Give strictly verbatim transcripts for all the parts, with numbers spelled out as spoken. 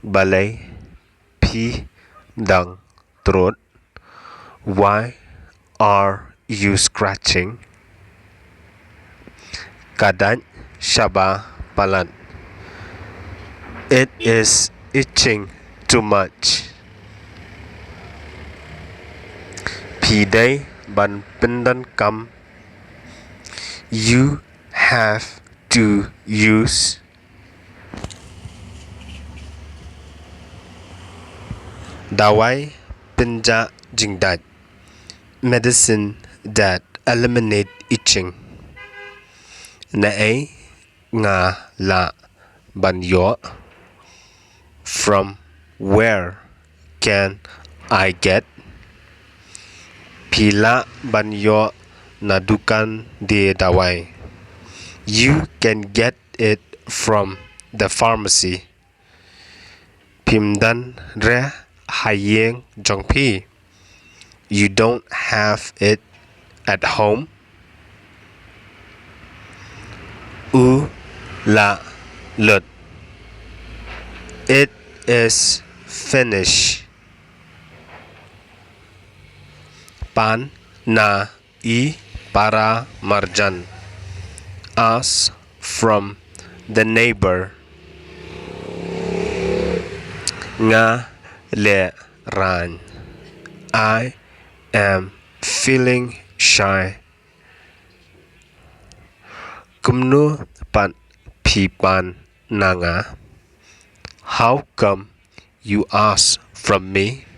Balei phi dang trud? Why are you scratching? Ka dait shaba palat. It is itching too much. Phi dei ban pyndonkam. You have to use dawai pynjah jingdait. Medicine that eliminate itching. Naei nga lah ban ïoh? From where can I get? Phi lah ban ïoh na dukan die dawai. You can get it from the pharmacy. Phim don re ha ïing jong phi. You don't have it at home. U la lut. It is finished. Pan na i para marjan. Ask from the neighbor. Nga lehraiñ. I am feeling shy. Kumno pat phi pan na nga? How come you ask from me?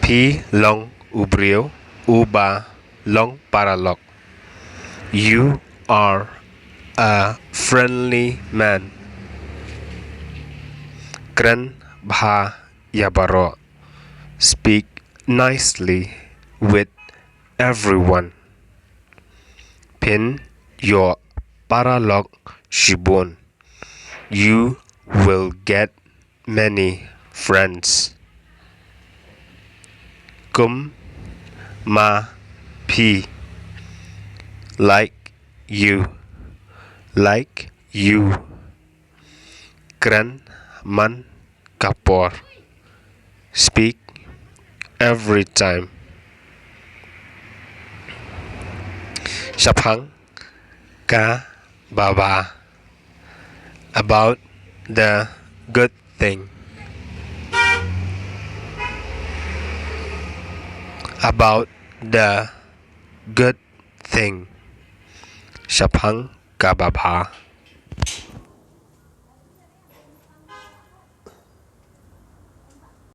Phi long u briew uba long paralok. You are a friendly man. Kren bha ïa baroh. Speak nicely with everyone. Phin ïoh paralok shibun. You will get many friends. Kum ma phi. Like you. Like you. Kren man ka por. Speak every time. Shaphang ka babha. About the good thing. About the good thing. Shaphang ka babha.